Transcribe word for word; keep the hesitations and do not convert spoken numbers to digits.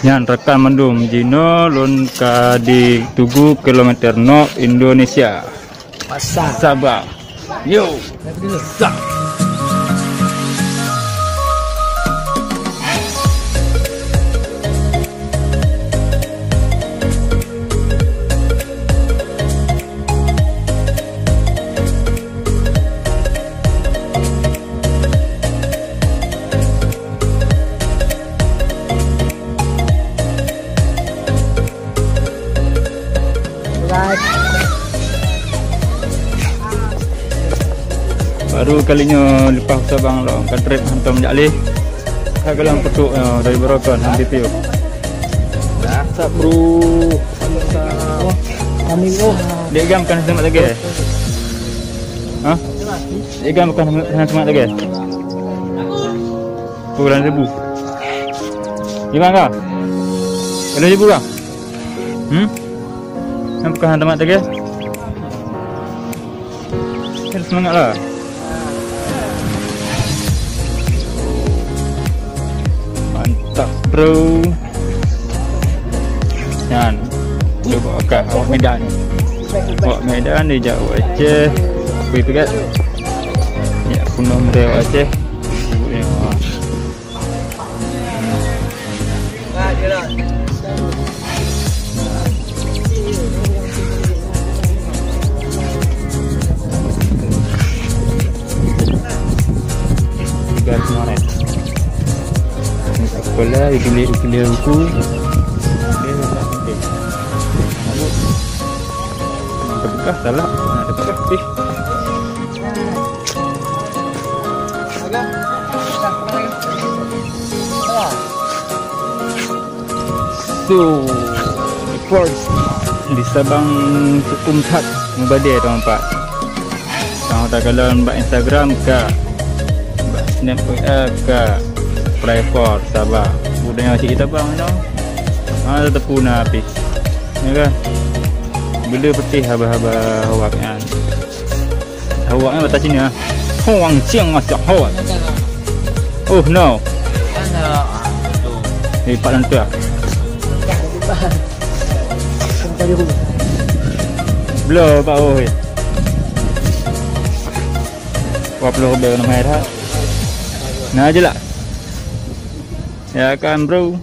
Nyan rakan mandum, jinoe lôn ka di tugu kilometer nol Indonesia. Pasar. Sabah. Yo. Sa. Baru kali nyoe leupah u Sabang lom, ka trép hantom jak lé. Ka galang peutrok nyoe dari Barokan, han pipiu. Dah, sab bro. Amin, oh. Dek gam kan semak lagi. Ha? Dek gam kan semak lagi. Pukul ribu. Gimana kah? Ada ribu kah? Hmm? Nampak tamat lagi? Semangat lah. Mantap, bro. Nyan. Cuba kah awak Medan. Awak Medan dia jak awak Aceh. Kui pegat. Ya, kuno mereka awak Aceh. Ya. Tiga kemarin. Sekolah, ikuliah, ikuliah buku. Dia nak penting. Nak berkah, salah. Nak berkah, eh. So, first di Sabang huköm that meubadée teumpat. Tang takalon bak Instagram ka, bak Snap W A ka, Fly Force Sabah. Udah nyawa cik kita bang no. Ha, teupeu na pih. Ya kan? Bila peutih haba-haba awak kan. Awak ni bahasa Cina. Huang Xiang Masak Hot. Oh no. Eh, Pak Lantua. Bloe Pak oi. Dua puluh ribu nama dah. Nah aja lah. Ya kan, bro.